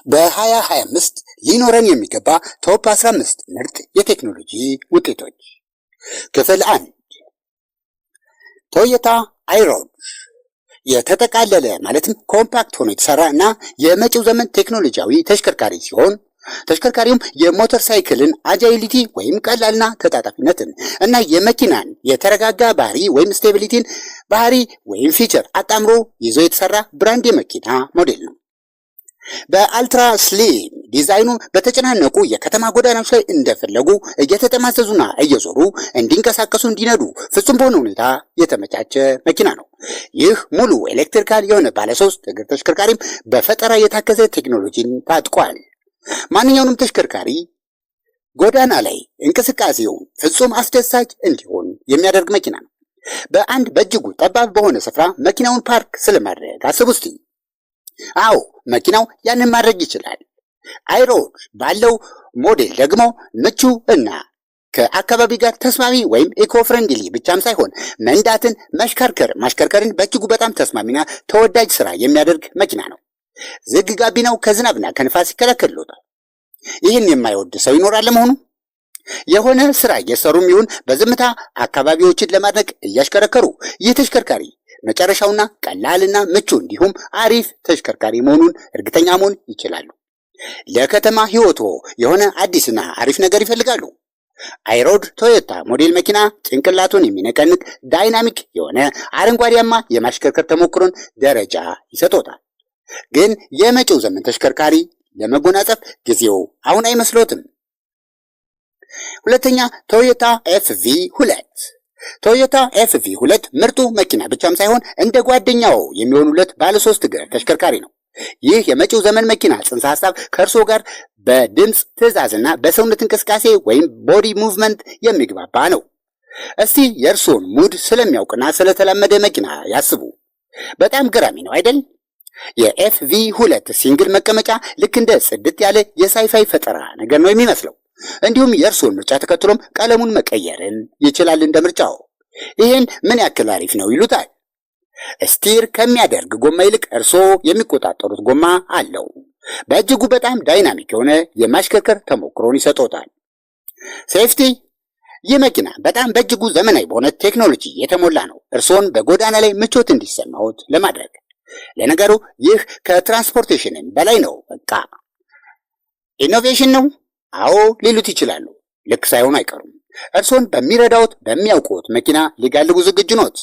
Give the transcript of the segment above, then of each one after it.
በ2025 ሊኖረን የሚገባ top 15 ምርጥ የቴክኖሎጂ ውጤቶች ክፍል 1። ቶዮታ iRoad የተጠቃለለ ማለትም compact ሆኖ የተሰራ እና የመጪው ዘመን ቴክኖሎጂያዊ ተሽከርካሪ ሲሆን ተሽከርካሪውም የሞተር ሳይክልን agility ወይም ቀላልና ተጣጣፊነትን እና የመኪናን የተረጋጋ ባህሪ ወይም stability ን ባህሪ ወይም feature አጣምሮ ይዞ የተሰራ brand የመኪና ሞዴል ነው። በ ultra slim ዲዛይኑ በተጨናነቁ የከተማ ጎዳናዎች ላይ እንደፈለጉ እየተጠማዘዙና እየዞሩ እንዲንቀሳቀሱ፣ እንዲነዱ ፍጹም በሆነ ሁኔታ የተመቻቸ መኪና ነው። ይህ ሙሉ electrical የሆነ ባለሶስት እግር ተሽከርካሪም በፈጠራ የታገዘ ቴክኖሎጂን ታጥቋል። ማንኛውንም ተሽከርካሪ ጎዳና ላይ እንቅስቃሴው ፍጹም አስደሳች እንዲሆን የሚያደርግ መኪና ነው። በአንድ በእጅጉ ጠባብ በሆነ ስፍራ መኪናውን ፓርክ ስለማድረግ አስቡ እስቲ። አዎ፣ መኪናው ያንን ማድረግ ይችላል። iRoad ባለው ሞዴል ደግሞ ምቹ እና ከአካባቢ ጋር ተስማሚ ወይም eco friendly ብቻም ሳይሆን መንዳትን መሽከርከር ማሽከርከርን በእጅጉ በጣም ተስማሚና ተወዳጅ ስራ የሚያደርግ መኪና ነው። ዝግ ጋቢናው ከዝናብና ከንፋስ ይከላከልሎታል። ይህን የማይወድ ሰው ይኖራል ለመሆኑ? የሆነ ስራ እየሰሩም ይሁን በዝምታ አካባቢዎችን ለማድነቅ እያሽከረከሩ ይህ ተሽከርካሪ መጨረሻውና ቀላልና ምቹ እንዲሁም አሪፍ ተሽከርካሪ መሆኑን እርግጠኛ መሆን ይችላሉ። ለከተማ ህይወቶ የሆነ አዲስና አሪፍ ነገር ይፈልጋሉ። iRoad ቶዮታ ሞዴል መኪና ጭንቅላቱን የሚነቀንቅ dynamic የሆነ አረንጓዴያማ የማሽከርከር ተሞክሮን ደረጃ ይሰጦታል። ግን የመጪው ዘመን ተሽከርካሪ ለመጎናጸፍ ጊዜው አሁን አይመስሎትም? ሁለተኛ፣ ቶዮታ FV 2። ቶዮታ FV 2 ምርጡ መኪና ብቻም ሳይሆን እንደ ጓደኛው የሚሆኑለት ባለሶስት እግር ተሽከርካሪ ነው። ይህ የመጪው ዘመን መኪና ጽንሰ ሐሳብ ከእርሶ ጋር በድምፅ ትዕዛዝና በሰውነት እንቅስቃሴ ወይም body movement የሚግባባ ነው። እስቲ የእርሶን mood ስለሚያውቅና ስለተላመደ መኪና ያስቡ። በጣም ገራሚ ነው አይደል? የ FV 2 single መቀመጫ ልክ እንደ ጽድት ያለ የ sci-fi ፈጠራ ነገር ነው የሚመስለው። እንዲሁም የእርሶን ምርጫ ተከትሎም ቀለሙን መቀየርን ይችላል እንደ ምርጫው። ይህን ምን ያክል አሪፍ ነው ይሉታል። Steer ከሚያደርግ ጎማ ይልቅ እርሶ የሚቆጣጠሩት ጎማ አለው። በእጅጉ በጣም dynamic የሆነ የማሽከርከር ተሞክሮን ይሰጦታል። Safety፣ ይህ መኪና በጣም በእጅጉ ዘመናዊ በሆነ ቴክኖሎጂ የተሞላ ነው፣ እርሶን በጎዳና ላይ ምቾት እንዲሰማዎት ለማድረግ። ለነገሩ ይህ ከ transportation ም በላይ ነው። በቃ innovation ነው። አዎ ሊሉት ይችላሉ። ልክ ሳይሆኑ አይቀሩም። እርሶን በሚረዳዎት በሚያውቁት መኪና ሊጋልቡ ዝግጁ ኖት?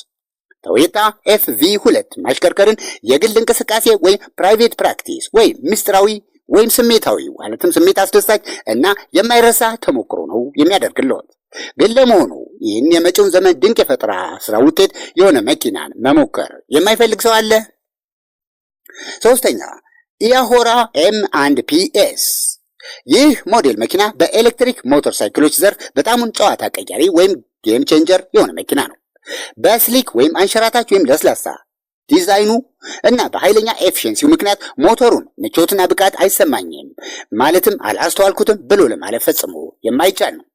ቶዮታ FV 2 ማሽከርከርን የግል እንቅስቃሴ ወይም private practice ወይም ምስጢራዊ ወይም ስሜታዊ ማለትም ስሜት አስደሳች እና የማይረሳ ተሞክሮ ነው የሚያደርግልዎት። ግን ለመሆኑ ይህን የመጪውን ዘመን ድንቅ የፈጠራ ስራ ውጤት የሆነ መኪናን መሞከር የማይፈልግ ሰው አለ? ሶስተኛ፣ ኢያሆራ M 1 PS። ይህ ሞዴል መኪና በኤሌክትሪክ ሞተር ሳይክሎች ዘርፍ በጣሙን ጨዋታ ቀያሪ ወይም game changer የሆነ መኪና ነው። በ sleek ወይም አንሸራታች ወይም ለስላሳ ዲዛይኑ እና በኃይለኛ efficiency ው ምክንያት ሞተሩን ምቾትና ብቃት አይሰማኝም ማለትም አላስተዋልኩትም ብሎ ለማለፍ ፈጽሞ የማይቻል ነው።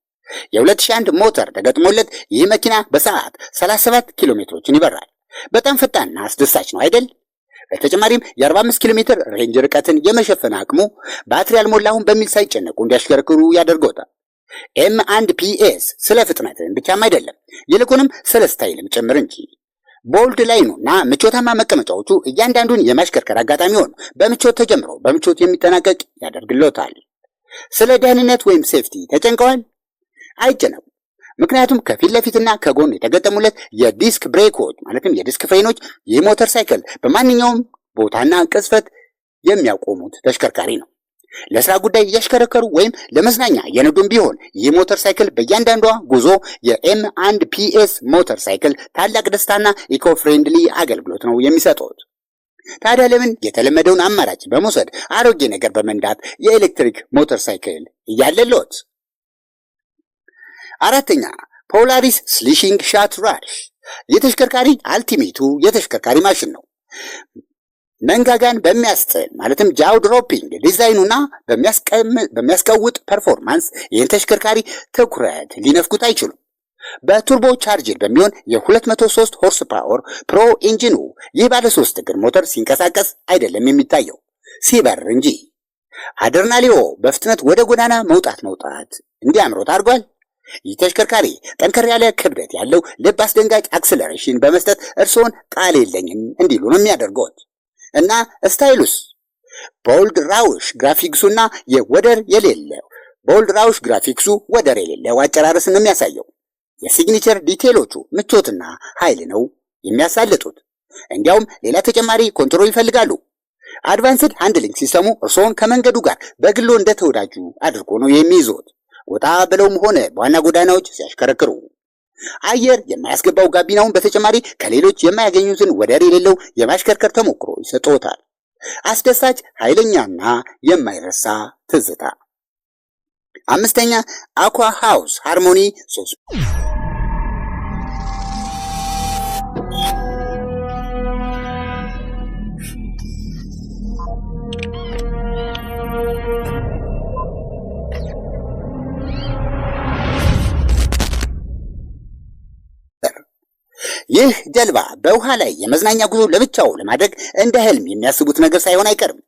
የ2001 ሞተር ተገጥሞለት ይህ መኪና በሰዓት 37 ኪሎ ሜትሮችን ይበራል። በጣም ፈጣንና አስደሳች ነው አይደል? በተጨማሪም የ45 ኪሎ ሜትር range ርቀትን የመሸፈን አቅሙ ባትሪ አልሞላሁም በሚል ሳይጨነቁ እንዲያሽከረክሩ ያደርገውታል። M 1 PS ስለ ፍጥነትን ብቻም አይደለም፣ ይልቁንም ስለ style ም ጭምር እንጂ። Bold line ኑና ምቾታማ መቀመጫዎቹ እያንዳንዱን የማሽከርከር አጋጣሚውን በምቾት ተጀምሮ በምቾት የሚጠናቀቅ ያደርግልዎታል። ስለ ደህንነት ወይም safety ተጨንቀዋል? አይጨነቁ። ምክንያቱም ከፊት ለፊትና ከጎን የተገጠሙለት የዲስክ ብሬኮች ማለትም የዲስክ ፍሬኖች ይህ ሞተር ሳይክል በማንኛውም ቦታና ቅጽበት የሚያቆሙት ተሽከርካሪ ነው። ለስራ ጉዳይ እያሽከረከሩ ወይም ለመዝናኛ እየነዱም ቢሆን ይህ ሞተር ሳይክል በእያንዳንዷ ጉዞ የ M 1 PS ሞተር ሳይክል ታላቅ ደስታና eco friendly አገልግሎት ነው የሚሰጡት። ታዲያ ለምን የተለመደውን አማራጭ በመውሰድ አሮጌ ነገር በመንዳት የኤሌክትሪክ ሞተር ሳይክል እያለሎት? አራተኛ፣ ፖላሪስ Slingshot Rush። የተሽከርካሪ ultimate ኡ የተሽከርካሪ ማሽን ነው። መንጋጋን በሚያስጥል ማለትም jaw dropping ዲዛይኑና በሚያስቀውጥ performance ይህን ተሽከርካሪ ትኩረት ሊነፍጉት አይችሉም። በ turbo charged በሚሆን የ203 horse power pro engine ኑ ይህ ባለ ሶስት እግር ሞተር ሲንቀሳቀስ አይደለም የሚታየው፣ ሲበር እንጂ። አድሬናሊንዎ በፍጥነት ወደ ጎዳና መውጣት መውጣት እንዲያምሮት አድርጓል። ይህ ተሽከርካሪ ጠንከር ያለ ክብደት ያለው ልብ አስደንጋጭ acceleration በመስጠት እርስዎን ቃል የለኝም እንዲሉ ነው የሚያደርገውት። እና style ኡስ bold rouge graphics ኡና የወደር የሌለው bold rouge graphics ኡ ወደር የሌለው አጨራረስን ነው የሚያሳየው። የ signature detail ኦቹ ምቾትና ኃይል ነው የሚያሳልጡት። እንዲያውም ሌላ ተጨማሪ control ይፈልጋሉ። Advanced handling system ኡ እርስዎን ከመንገዱ ጋር በግሎ እንደተወዳጁ አድርጎ ነው የሚይዙት። ወጣ ብለውም ሆነ በዋና ጎዳናዎች ሲያሽከረክሩ አየር የማያስገባው ጋቢናውን በተጨማሪ ከሌሎች የማያገኙትን ወደር የሌለው የማሽከርከር ተሞክሮ ይሰጥዎታል። አስደሳች፣ ኃይለኛና የማይረሳ ትዝታ። አምስተኛ፣ Aqua House Harmony 3። ይህ ጀልባ በውሃ ላይ የመዝናኛ ጉዞ ለብቻው ለማድረግ እንደ ህልም የሚያስቡት ነገር ሳይሆን አይቀርም።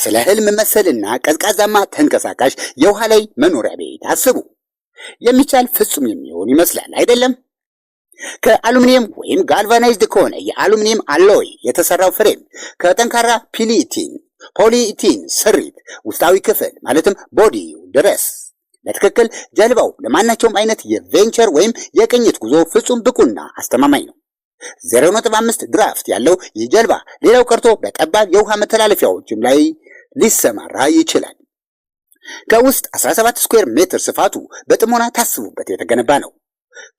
ስለ ህልም መሰልና ቀዝቃዛማ ተንቀሳቃሽ የውሃ ላይ መኖሪያ ቤት አስቡ። የሚቻል ፍጹም የሚሆን ይመስላል አይደለም? ከአሉሚኒየም ወይም galvanized ከሆነ የአሉሚኒየም alloy የተሰራው frame ከጠንካራ polyethylene ስሪት ውስጣዊ ክፍል ማለትም body ው ድረስ በትክክል ጀልባው ለማናቸውም አይነት የ venture ወይም የቅኝት ጉዞ ፍጹም ብቁና አስተማማኝ ነው። 0.5 draft ያለው ይህ ጀልባ ሌላው ቀርቶ በጠባብ የውሃ መተላለፊያዎችም ላይ ሊሰማራ ይችላል። ከውስጥ 17 square ሜትር ስፋቱ በጥሞና ታስቦበት የተገነባ ነው።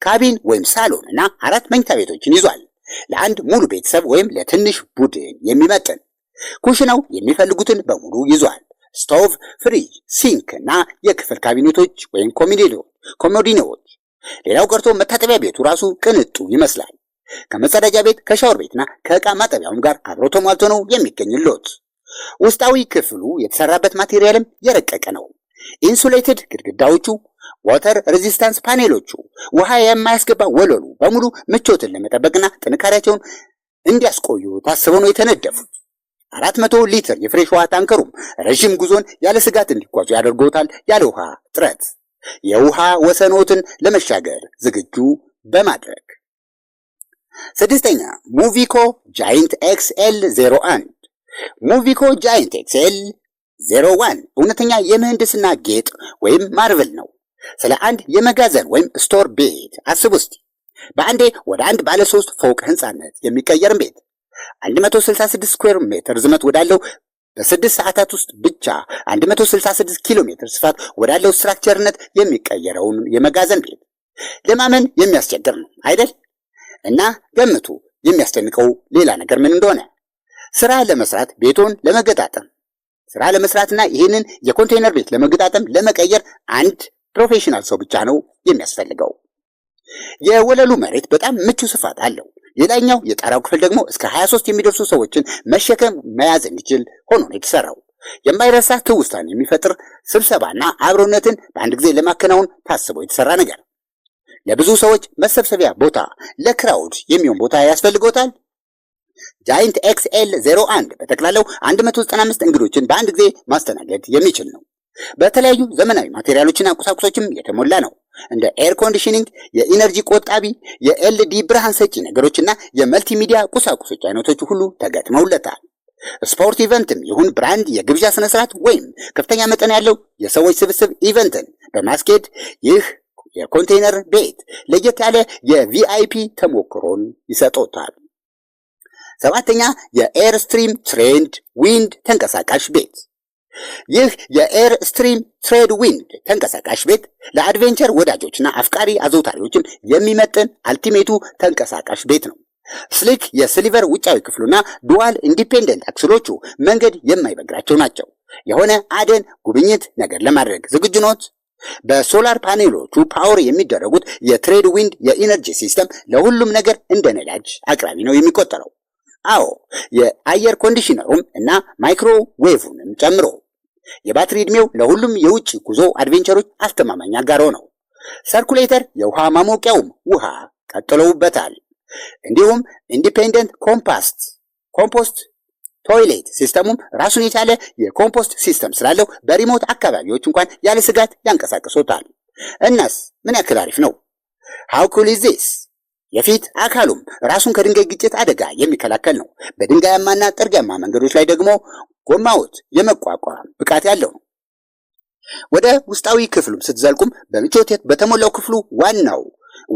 Cabin ወይም ሳሎን እና አራት መኝታ ቤቶችን ይዟል። ለአንድ ሙሉ ቤተሰብ ወይም ለትንሽ ቡድን የሚመጥን ኩሽናው የሚፈልጉትን በሙሉ ይዟል። Stove፣ ፍሪጅ፣ sink እና የክፍል ካቢኔቶች ወይም ኮሞዲኖዎች። ሌላው ቀርቶ መታጠቢያ ቤቱ ራሱ ቅንጡ ይመስላል። ከመጸዳጃ ቤት፣ ከሻወር ቤትና ከዕቃ ማጠቢያውም ጋር አብሮ ተሟልቶ ነው የሚገኝሎት። ውስጣዊ ክፍሉ የተሰራበት material ም የረቀቀ ነው። Insulated ግድግዳዎቹ፣ water resistance panel ኦቹ፣ ውሃ የማያስገባ ወለሉ በሙሉ ምቾትን ለመጠበቅና ጥንካሬያቸውን እንዲያስቆዩ ታስበው ነው የተነደፉት። 400 ሊትር የ fresh ውሃ ታንከሩም ረዥም ጉዞን ያለ ስጋት እንዲጓዙ ያደርጎታል። ያለ ውሃ እጥረት የውሃ ወሰኖትን ለመሻገር ዝግጁ በማድረግ። ስድስተኛ፣ Muvico Giant XL 01። Muvico Giant XL 01 እውነተኛ የምህንድስና ጌጥ ወይም marvel ነው። ስለ አንድ የመጋዘን ወይም store ቤት አስቡ እስቲ። በአንዴ ወደ አንድ ባለ ሶስት ፎቅ ህንፃነት የሚቀየርን ቤት፣ 166 square ሜትር ርዝመት ወዳለው፣ በ6 ሰዓታት ውስጥ ብቻ 166 ኪሎ ሜትር ስፋት ወዳለው structure ነት የሚቀየረውን የመጋዘን ቤት ለማመን የሚያስቸግር ነው አይደል? እና ገምቱ የሚያስደንቀው ሌላ ነገር ምን እንደሆነ። ስራ ለመስራት ቤቶን ለመገጣጠም ስራ ለመስራትና ይህንን የኮንቴይነር ቤት ለመገጣጠም ለመቀየር አንድ professional ሰው ብቻ ነው የሚያስፈልገው። የወለሉ መሬት በጣም ምቹ ስፋት አለው። ሌላኛው የጣራው ክፍል ደግሞ እስከ 23 የሚደርሱ ሰዎችን መሸከም መያዝ እንዲችል ሆኖ ነው የተሰራው። የማይረሳ ትውስታን የሚፈጥር ስብሰባና አብሮነትን በአንድ ጊዜ ለማከናወን ታስቦ የተሰራ ነገር። ለብዙ ሰዎች መሰብሰቢያ ቦታ፣ ለ crowd የሚሆን ቦታ ያስፈልጎታል። Giant XL 01 በጠቅላላው 195 እንግዶችን በአንድ ጊዜ ማስተናገድ የሚችል ነው። በተለያዩ ዘመናዊ material ኦችና ቁሳቁሶችም የተሞላ ነው። እንደ air conditioning፣ የ energy ቆጣቢ፣ የ LED ብርሃን ሰጪ ነገሮችና የመልቲሚዲያ ቁሳቁሶች አይነቶች ሁሉ ተገጥመውለታል። Sport event ም ይሁን brand የግብዣ ስነስርዓት ወይም ከፍተኛ መጠን ያለው የሰዎች ስብስብ ኢቨንትን በማስኬድ ይህ የኮንቴይነር ቤት ለየት ያለ የ VIP ተሞክሮን ይሰጦታል። ሰባተኛ፣ የ Airstream Trade Wind ተንቀሳቃሽ ቤት። ይህ የ Airstream Trade Wind ተንቀሳቃሽ ቤት ለ adventure ወዳጆችና አፍቃሪ አዘውታሪዎችም የሚመጥን ultimate ኡ ተንቀሳቃሽ ቤት ነው። Sleek የ silver ውጫዊ ክፍሉና dual independent axle ኦቹ መንገድ የማይበግራቸው ናቸው። የሆነ አደን ጉብኝት ነገር ለማድረግ ዝግጁ ኖት? በ solar panel ኦቹ power የሚደረጉት የ Trade Wind የ energy system ለሁሉም ነገር እንደ ነዳጅ አቅራቢ ነው የሚቆጠረው። አዎ፣ የአየር conditioner ኡም እና ማይክሮዌቭንም ጨምሮ። የባትሪ ዕድሜው ለሁሉም የውጭ ጉዞ adventure ኦች አስተማማኝ አጋሮ ነው። Circulator የውሃ ማሞቂያውም ውሃ ቀጥለውበታል። እንዲሁም independent compost Toilet system ኡም ራሱን የቻለ የ compost system ስላለው በ remote አካባቢዎች እንኳን ያለ ስጋት ያንቀሳቅሶታል። እናስ ምን ያክል አሪፍ ነው? How cool is this? የፊት አካሉም ራሱን ከድንጋይ ግጭት አደጋ የሚከላከል ነው። በድንጋያማና ጥርጊያማ መንገዶች ላይ ደግሞ ጎማዎት የመቋቋም ብቃት ያለው ነው። ወደ ውስጣዊ ክፍሉም ስትዘልቁም በምቾት በተሞላው ክፍሉ ዋናው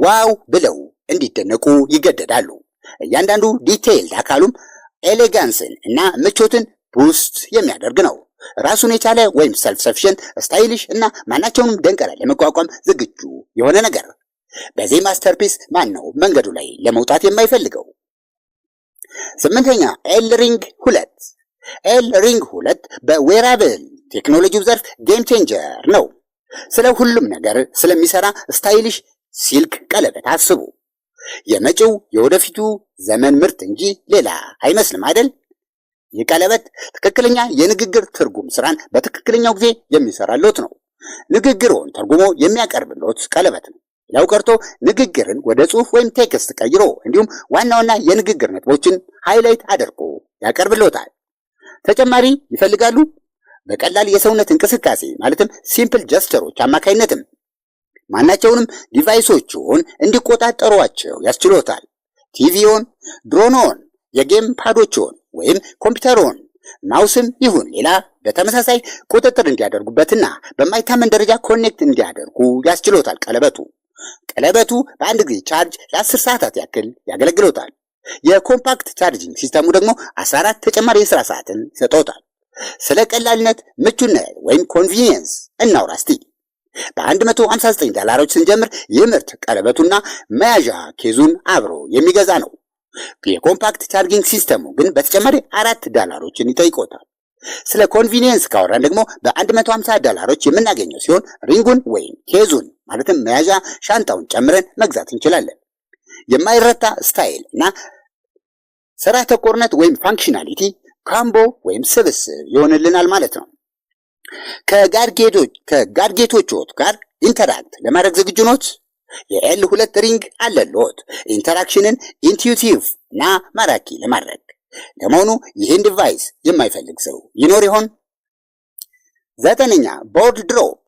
wow ብለው እንዲደነቁ ይገደዳሉ። እያንዳንዱ detailed አካሉም elegance ን እና ምቾትን boost የሚያደርግ ነው። ራሱን የቻለ ወይም self sufficient፣ stylish እና ማናቸውንም ደንቀራ ለመቋቋም ዝግጁ የሆነ ነገር። በዚህ masterpiece ማን ነው መንገዱ ላይ ለመውጣት የማይፈልገው? ስምንተኛ፣ L Ring 2። L Ring 2 በ wearable ቴክኖሎጂው ዘርፍ game changer ነው። ስለ ሁሉም ነገር ስለሚሰራ stylish silk ቀለበት አስቡ። የመጪው የወደፊቱ ዘመን ምርት እንጂ ሌላ አይመስልም አይደል? ይህ ቀለበት ትክክለኛ የንግግር ትርጉም ስራን በትክክለኛው ጊዜ የሚሰራሎት ነው። ንግግሩን ተርጉሞ የሚያቀርብሎት ቀለበት ነው። ሌላው ቀርቶ ንግግርን ወደ ጽሑፍ ወይም text ቀይሮ እንዲሁም ዋና ዋና የንግግር ነጥቦችን highlight አድርጎ ያቀርብሎታል። ተጨማሪ ይፈልጋሉ? በቀላል የሰውነት እንቅስቃሴ ማለትም simple gesture ኦች አማካይነትም ማናቸውንም device ኦችን እንዲቆጣጠሯቸው ያስችሎታል። ቲቪውን፣ ድሮኖን፣ የ game pad ኦችን ወይም ኮምፒውተሮን፣ mouse ም ይሁን ሌላ በተመሳሳይ ቁጥጥር እንዲያደርጉበትና በማይታመን ደረጃ connect እንዲያደርጉ ያስችሎታል። ቀለበቱ በአንድ ጊዜ charge ለ10 ሰዓታት ያክል ያገለግሎታል። የ compact charging system ኡ ደግሞ 14 ተጨማሪ የስራ ሰዓትን ይሰጠውታል። ስለ ቀላልነት፣ ምቹነት ወይም convenience እናውራ እስቲ። በ159 ዶላሮች ስንጀምር ይህ ምርት ቀለበቱና መያዣ case ኡን አብሮ የሚገዛ ነው። የ compact charging system ኡ ግን በተጨማሪ 4 ዶላሮችን ይጠይቆታል። ስለ convenience ካወራን ደግሞ በ150 ዶላሮች የምናገኘው ሲሆን ring ኡን ወይም case ኡን ማለትም መያዣ ሻንጣውን ጨምረን መግዛት እንችላለን። የማይረታ style እና ስራ ተኮርነት ወይም functionality combo ወይም ስብስብ ይሆንልናል ማለት ነው። ከ gadget ኦችዎት ጋር interact ለማድረግ ዝግጁ ኖት? የ L2 ring አለልዎት interaction ን intuitive እና ማራኪ ለማድረግ። ለመሆኑ ይህን device የማይፈልግ ሰው ይኖር ይሆን? ዘጠነኛ፣ Board Drop።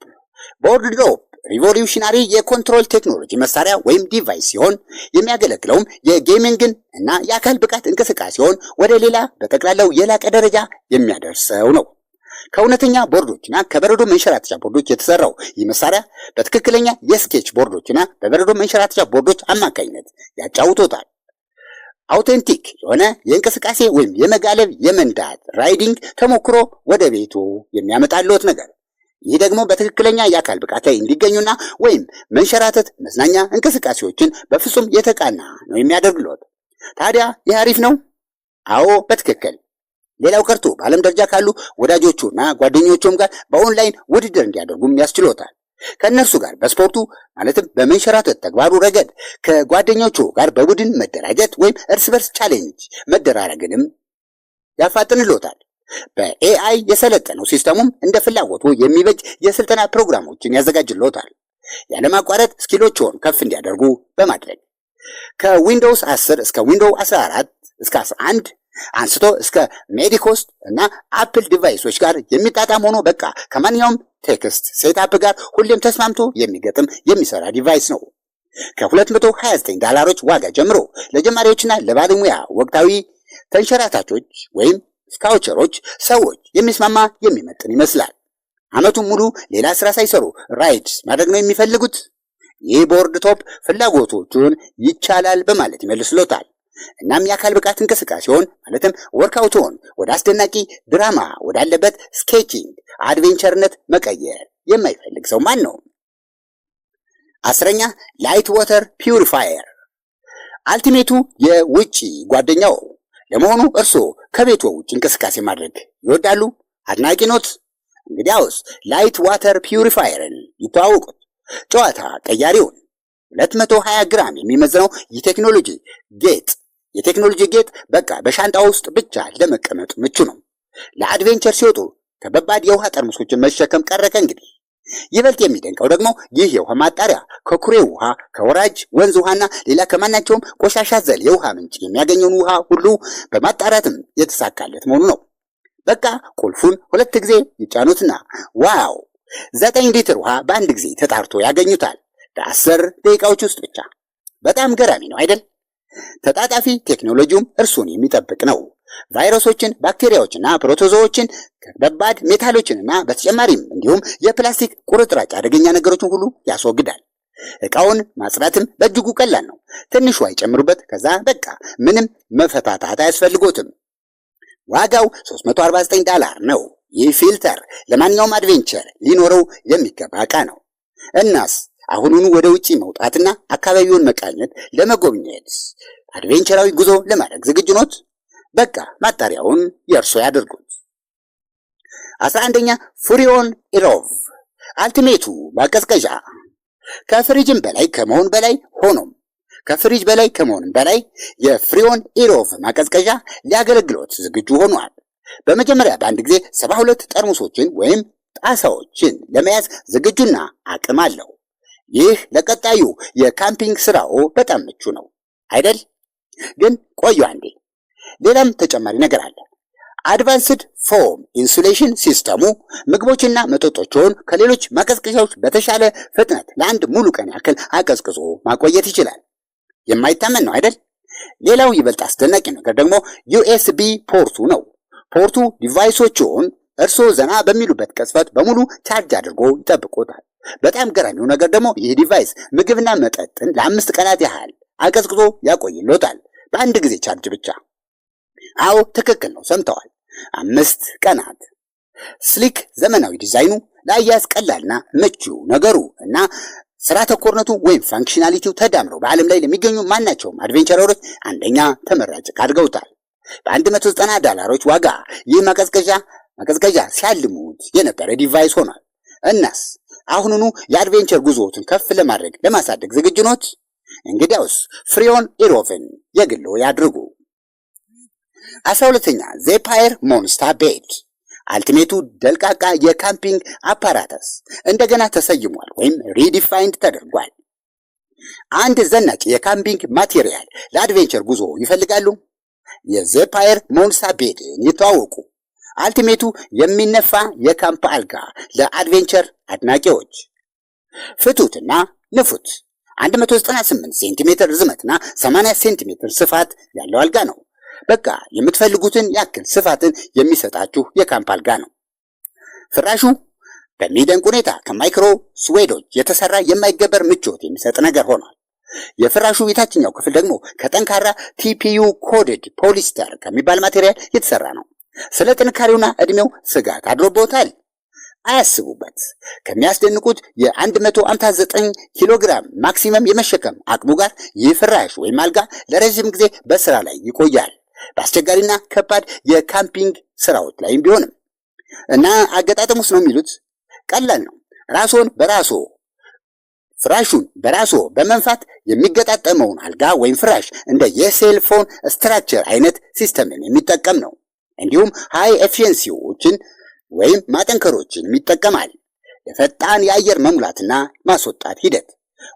Board Drop revolutionary የ control ቴክኖሎጂ መሳሪያ ወይም device ሲሆን የሚያገለግለውም የ gaming ን እና የአካል ብቃት እንቅስቃሴውን ወደ ሌላ በጠቅላላው የላቀ ደረጃ የሚያደርሰው ነው። ከእውነተኛ ቦርዶችና ከበረዶ መንሸራተቻ ቦርዶች የተሰራው ይህ መሳሪያ በትክክለኛ የ skate ቦርዶችና በበረዶ መንሸራተቻ ቦርዶች አማካኝነት ያጫውቶታል። Authentic የሆነ የእንቅስቃሴ ወይም የመጋለብ፣ የመንዳት riding ተሞክሮ ወደ ቤቱ የሚያመጣልዎት ነገር። ይህ ደግሞ በትክክለኛ የአካል ብቃት ላይ እንዲገኙና ወይም መንሸራተት መዝናኛ እንቅስቃሴዎችን በፍጹም የተቃና ነው የሚያደርግልዎት። ታዲያ ይህ አሪፍ ነው? አዎ፣ በትክክል። ሌላው ቀርቶ በዓለም ደረጃ ካሉ ወዳጆቹና ጓደኞቹም ጋር በኦንላይን ውድድር እንዲያደርጉም ያስችሎታል። ከእነርሱ ጋር በስፖርቱ ማለትም በመንሸራተት ተግባሩ ረገድ ከጓደኞቹ ጋር በቡድን መደራጀት ወይም እርስ በርስ challenge መደራረግንም ያፋጥንሎታል። በ AI የሰለጠነው system ኡም እንደ ፍላጎቱ የሚበጅ የስልጠና ፕሮግራሞችን ያዘጋጅሎታል። ያለማቋረጥ skill ኦችዎን ከፍ እንዲያደርጉ በማድረግ ከ Windows 10 እስከ Windows 14 እስከ 11 አንስቶ እስከ macOS እና Apple device ኦች ጋር የሚጣጣም ሆኖ በቃ ከማንኛውም tech setup ጋር ሁሌም ተስማምቶ የሚገጥም፣ የሚሰራ device ነው። ከ229 ዶላሮች ዋጋ ጀምሮ ለጀማሪዎችና ለባለሙያ ወቅታዊ ተንሸራታቾች ወይም skater ኦች ሰዎች የሚስማማ፣ የሚመጥን ይመስላል። ዓመቱን ሙሉ ሌላ ስራ ሳይሰሩ ride ማድረግ ነው የሚፈልጉት? ይህ Board Top ፍላጎቶቹን ይቻላል በማለት ይመልስሎታል። እናም የአካል ብቃት እንቅስቃሴውን ማለትም workout ኡን ወደ አስደናቂ ድራማ ወዳለበት skating adventure ነት መቀየር የማይፈልግ ሰው ማን ነው? 10ኛ፣ Light Water Purifier፣ ultimate ኡ የውጪ ጓደኛው። ለመሆኑ እርስዎ ከቤትዎ ውጭ እንቅስቃሴ ማድረግ ይወዳሉ? አድናቂ ኖት? እንግዲያውስ Light Water Purifier ን ይተዋወቁት። ጨዋታ ቀያሪውን 220 ግራም የሚመዝነው የቴክኖሎጂ ጌጥ በቃ በሻንጣ ውስጥ ብቻ ለመቀመጥ ምቹ ነው። ለ adventure ሲወጡ ከባባድ የውሃ ጠርሙሶችን መሸከም ቀረ ከእንግዲህ። ይበልጥ የሚደንቀው ደግሞ ይህ የውሃ ማጣሪያ ከኩሬ ውሃ፣ ከወራጅ ወንዝ ውሃና ሌላ ከማናቸውም ቆሻሻ አዘል የውሃ ምንጭ የሚያገኘውን ውሃ ሁሉ በማጣራትም የተሳካለት መሆኑ ነው። በቃ ቁልፉን ሁለት ጊዜ ይጫኑትና wow፣ 9 ሊትር ውሃ በአንድ ጊዜ ተጣርቶ ያገኙታል በ10 ደቂቃዎች ውስጥ ብቻ። በጣም ገራሚ ነው አይደል? ተጣጣፊ ቴክኖሎጂውም እርሱን የሚጠብቅ ነው። ቫይረሶችን፣ ባክቴሪያዎችና ፕሮቶዞዎችን፣ ከባድ metal ኦችንና በተጨማሪም እንዲሁም የፕላስቲክ ቁርጥራጭ አደገኛ ነገሮችን ሁሉ ያስወግዳል። እቃውን ማጽዳትም በእጅጉ ቀላል ነው። ትንሽ ውሃ ይጨምሩበት፣ ከዛ በቃ ምንም መፈታታት አያስፈልጎትም። ዋጋው 349 ዳላር ነው። ይህ filter ለማንኛውም adventure ሊኖረው የሚገባ ዕቃ ነው። እናስ አሁኑኑ ወደ ውጪ መውጣትና አካባቢውን መቃኘት፣ ለመጎብኘት adventure ኣዊ ጉዞ ለማድረግ ዝግጁ ኖት? በቃ ማጣሪያውን የእርሶ ያድርጉት። 11ኛ፣ ፍሪዮን AirOve ultimate ኡ ማቀዝቀዣ። ከፍሪጅም በላይ ከመሆን በላይ ሆኖም ከፍሪጅ በላይ ከመሆንም በላይ የፍሪዮን AirOve ማቀዝቀዣ ሊያገለግሎት ዝግጁ ሆኗል። በመጀመሪያ በአንድ ጊዜ 72 ጠርሙሶችን ወይም ጣሳዎችን ለመያዝ ዝግጁና አቅም አለው። ይህ ለቀጣዩ የ camping ስራዎ በጣም ምቹ ነው አይደል? ግን ቆዩ አንዴ፣ ሌላም ተጨማሪ ነገር አለ። Advanced foam insulation system ኡ ምግቦችና መጠጦችን ከሌሎች ማቀዝቀዣዎች በተሻለ ፍጥነት ለአንድ ሙሉ ቀን ያክል አቀዝቅዞ ማቆየት ይችላል። የማይታመን ነው አይደል? ሌላው ይበልጥ አስደናቂ ነገር ደግሞ USB port ኡ ነው። Port ኡ device ኦችን እርስዎ ዘና በሚሉበት ቅጽበት በሙሉ charge አድርጎ ይጠብቆታል። በጣም ገራሚው ነገር ደግሞ ይህ device ምግብና መጠጥን ለ5 ቀናት ያህል አቀዝቅዞ ያቆይሎታል በአንድ ጊዜ charge ብቻ። አዎ፣ ትክክል ነው፣ ሰምተዋል። 5 ቀናት። Sleek ዘመናዊ ዲዛይኑ፣ ለአያያዝ ቀላልና ምቹ ነገሩ እና ስራ ተኮርነቱ ወይም functionality ው ተዳምረው በዓለም ላይ ለሚገኙ ማናቸውም adventurer ኦች አንደኛ ተመራጭ አድርገውታል። በ190 ዳላሮች ዋጋ ይህ ማቀዝቀዣ ሲያልሙት የነበረ device ሆኗል። እናስ አሁኑኑ የ adventure ጉዞዎትን ከፍ ለማድረግ ለማሳደግ ዝግጁ ኖት? እንግዲያውስ ፍሪዮን AirOve ን የግሎ ያድርጉ። 12ኛ፣ Zephyr Monsta Bed። Ultimate ኡ ደልቃቃ የ camping apparatus እንደገና ተሰይሟል ወይም redefined ተደርጓል። አንድ ዘናጭ የ camping material ለ adventure ጉዞ ይፈልጋሉ? የ Zephyr Monsta Bed ን ይተዋወቁ። Ultimate ኡ የሚነፋ የካምፕ አልጋ ለ adventure አድናቂዎች። ፍቱትና ንፉት። 198 ሴንቲሜትር ርዝመትና 80 ሴንቲሜትር ስፋት ያለው አልጋ ነው። በቃ የምትፈልጉትን ያክል ስፋትን የሚሰጣችሁ የካምፕ አልጋ ነው። ፍራሹ በሚደንቅ ሁኔታ ከ micro suede ኦች የተሰራ የማይገበር ምቾት የሚሰጥ ነገር ሆኗል። የፍራሹ የታችኛው ክፍል ደግሞ ከጠንካራ TPU coated polyester ከሚባል material የተሰራ ነው። ስለ ጥንካሬውና ዕድሜው ስጋት አድሮቦታል? አያስቡበት። ከሚያስደንቁት የ159 ኪሎ ግራም maximum የመሸከም አቅሙ ጋር ይህ ፍራሽ ወይም አልጋ ለረዥም ጊዜ በስራ ላይ ይቆያል። በአስቸጋሪና ከባድ የ camping ስራዎች ላይም ቢሆንም። እና አገጣጠሙስ ነው የሚሉት፣ ቀላል ነው። ራስዎን በራስዎ ፍራሹን በራስዎ በመንፋት የሚገጣጠመውን አልጋ ወይም ፍራሽ እንደ የ cell phone structure አይነት system ን የሚጠቀም ነው። እንዲሁም high efficiency ዎችን ወይም ማጠንከሮችን ይጠቀማል ለፈጣን የአየር መሙላትና ማስወጣት ሂደት።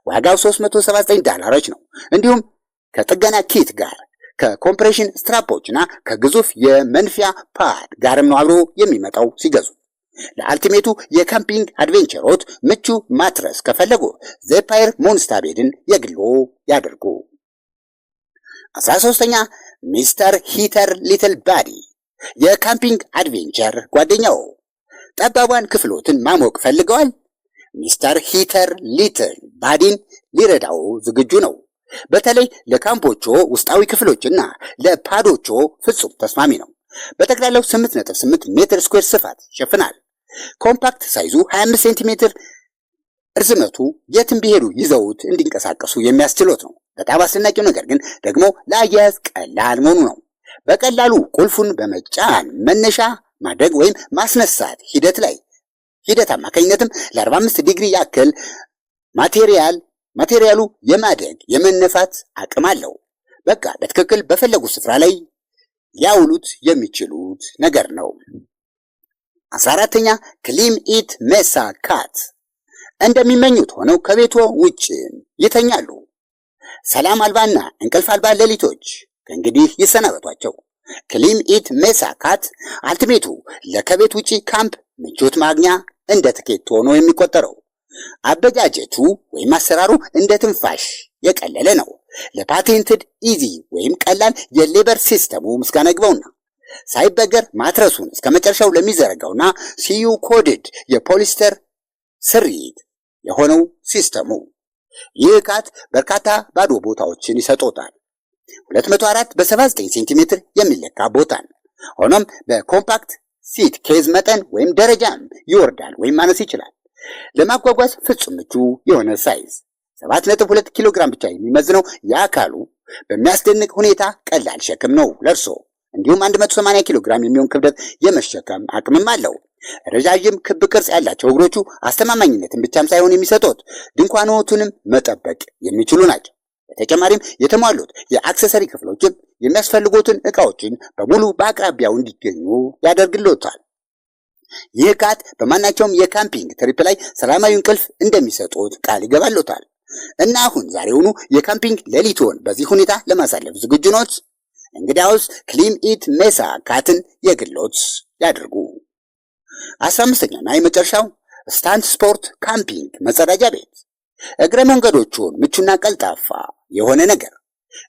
ዋጋው 379 ዳላሮች ነው። እንዲሁም ከጥገና kit ጋር፣ ከ compression strap ኦች እና ከግዙፍ የመንፊያ pad ጋርም ነው አብሮ የሚመጣው ሲገዙ። ለ ultimate ኡ የ camping adventure ኦት ምቹ mattress ከፈለጉ Zephyr Monsta Bed ን የግሎ ያድርጉ። 13ኛ፣ Mr. Heater Little Buddy የ camping adventure ጓደኛው። ጠባቧን ክፍሎትን ማሞቅ ፈልገዋል? Mr. Heater Little Buddy ን ሊረዳው ዝግጁ ነው። በተለይ ለካምፖቾ ውስጣዊ ክፍሎችና ለ pad ኦቾ ፍጹም ተስማሚ ነው። በጠቅላላው 8.8 ሜትር square ስፋት ይሸፍናል። Compact size ኡ 25 ሴንቲሜትር እርዝመቱ የትም ቢሄዱ ይዘውት እንዲንቀሳቀሱ የሚያስችሎት ነው። በጣም አስደናቂው ነገር ግን ደግሞ ለአያያዝ ቀላል መሆኑ ነው። በቀላሉ ቁልፉን በመጫን መነሻ ማድረግ ወይም ማስነሳት ሂደት ላይ ሂደት አማካኝነትም ለ45 ዲግሪ ያክል material ኡ የማደግ የመነፋት አቅም አለው። በቃ በትክክል በፈለጉ ስፍራ ላይ ሊያውሉት የሚችሉት ነገር ነው። 14ኛ፣ Klymit Mesa Cat። እንደሚመኙት ሆነው ከቤቶ ውጭ ይተኛሉ። ሰላም አልባና እንቅልፍ አልባ ሌሊቶች ከእንግዲህ ይሰናበቷቸው። Klymit Mesa Cot Ultimate ኡ ለከቤት ውጪ ካምፕ ምቾት ማግኛ እንደ ትኬት ሆኖ የሚቆጠረው። አበጃጀቱ ወይም አሰራሩ እንደ ትንፋሽ የቀለለ ነው። ለ patented easy ወይም ቀላል የ lever system ኡ ምስጋና ይግባውና ሳይበገር mattress ኡን እስከ መጨረሻው ለሚዘረጋውና CU coated የ polyester ስሪት የሆነው system ኡ ይህ cot በርካታ ባዶ ቦታዎችን ይሰጦታል። 204 በ79 ሴንቲሜትር የሚለካ ቦታን፣ ሆኖም በ compact suitcase መጠን ወይም ደረጃም ይወርዳል ወይም ማነስ ይችላል። ለማጓጓዝ ፍጹም ምቹ የሆነ size፣ 7.2 ኪሎ ግራም ብቻ የሚመዝነው የአካሉ በሚያስደንቅ ሁኔታ ቀላል ሸክም ነው ለእርሶ። እንዲሁም 180 ኪሎ ግራም የሚሆን ክብደት የመሸከም አቅምም አለው። ረዣዥም ክብ ቅርጽ ያላቸው እግሮቹ አስተማማኝነትን ብቻም ሳይሆን የሚሰጡት ድንኳኖቱንም መጠበቅ የሚችሉ ናቸው። በተጨማሪም የተሟሉት የ accessory ክፍሎችም የሚያስፈልጉትን ዕቃዎችን በሙሉ በአቅራቢያው እንዲገኙ ያደርግልዎታል። ይህ cot በማናቸውም የ camping trip ላይ ሰላማዊ እንቅልፍ እንደሚሰጡት ቃል ይገባልዎታል። እና አሁን ዛሬውኑ የ camping ሌሊትዎን በዚህ ሁኔታ ለማሳለፍ ዝግጁ ኖት? እንግዲያውስ Klymit Mesa Cot ን የግሎት ያድርጉ። 15ኛውና የመጨረሻው Stunt Sport camping መጸዳጃ ቤት። እግረ መንገዶቹን ምቹና ቀልጣፋ የሆነ ነገር።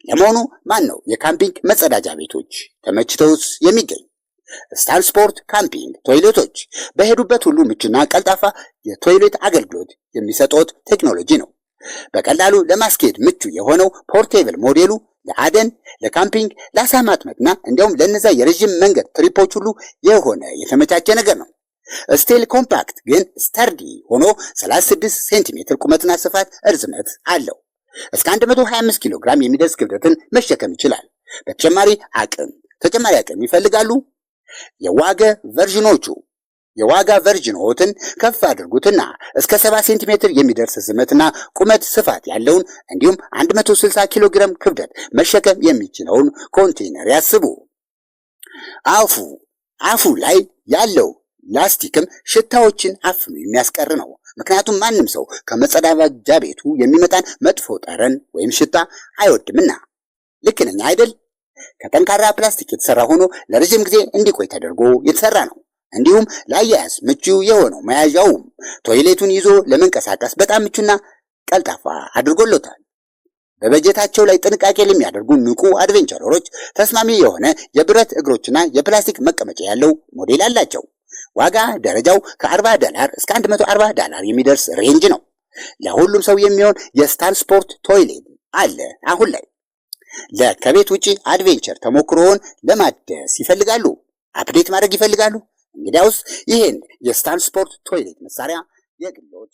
ለመሆኑ ማን ነው የ camping መጸዳጃ ቤቶች ተመችተውስ የሚገኝ? Stunt Sport camping toilet ኦች በሄዱበት ሁሉ ምቹና ቀልጣፋ የ toilet አገልግሎት የሚሰጡት ቴክኖሎጂ ነው። በቀላሉ ለማስኬድ ምቹ የሆነው portable ሞዴሉ ለአደን፣ ለ camping፣ ለአሳ ማጥመድና እንዲያውም ለነዛ የረዥም መንገድ trip ኦች ሁሉ የሆነ የተመቻቸ ነገር ነው። Still compact ግን sturdy ሆኖ 36 ሴንቲሜትር ቁመትና ስፋት እርዝመት አለው። እስከ 125 ኪሎ ግራም የሚደርስ ክብደትን መሸከም ይችላል። ተጨማሪ አቅም ይፈልጋሉ? የዋጋ version ኦትን ከፍ አድርጉትና እስከ 70 ሴንቲሜትር የሚደርስ ርዝመትና ቁመት ስፋት ያለውን እንዲሁም 160 ኪሎ ግራም ክብደት መሸከም የሚችለውን ኮንቴነር ያስቡ። አፉ ላይ ያለው ላስቲክም ሽታዎችን አፍኖ የሚያስቀር ነው። ምክንያቱም ማንም ሰው ከመጸዳጃ ቤቱ የሚመጣን መጥፎ ጠረን ወይም ሽታ አይወድምና። ልክ ነኝ አይደል? ከጠንካራ ፕላስቲክ የተሰራ ሆኖ ለረጅም ጊዜ እንዲቆይ ተደርጎ የተሰራ ነው። እንዲሁም ለአያያዝ ምቹ የሆነው መያዣውም toilet ኡን ይዞ ለመንቀሳቀስ በጣም ምቹና ቀልጣፋ አድርጎሎታል። በበጀታቸው ላይ ጥንቃቄ ለሚያደርጉ ንቁ adventurer ኦች ተስማሚ የሆነ የብረት እግሮችና የፕላስቲክ መቀመጫ ያለው ሞዴል አላቸው። ዋጋ ደረጃው ከ40 ዶላር እስከ 140 ዶላር የሚደርስ range ነው። ለሁሉም ሰው የሚሆን የ Stunt Sport toilet አለ አሁን ላይ። ለከቤት ውጪ adventure ተሞክሮውን ለማደስ ይፈልጋሉ? Update ማድረግ ይፈልጋሉ? እንግዲያውስ ይህን የ Stunt Sport toilet መሳሪያ የግሎት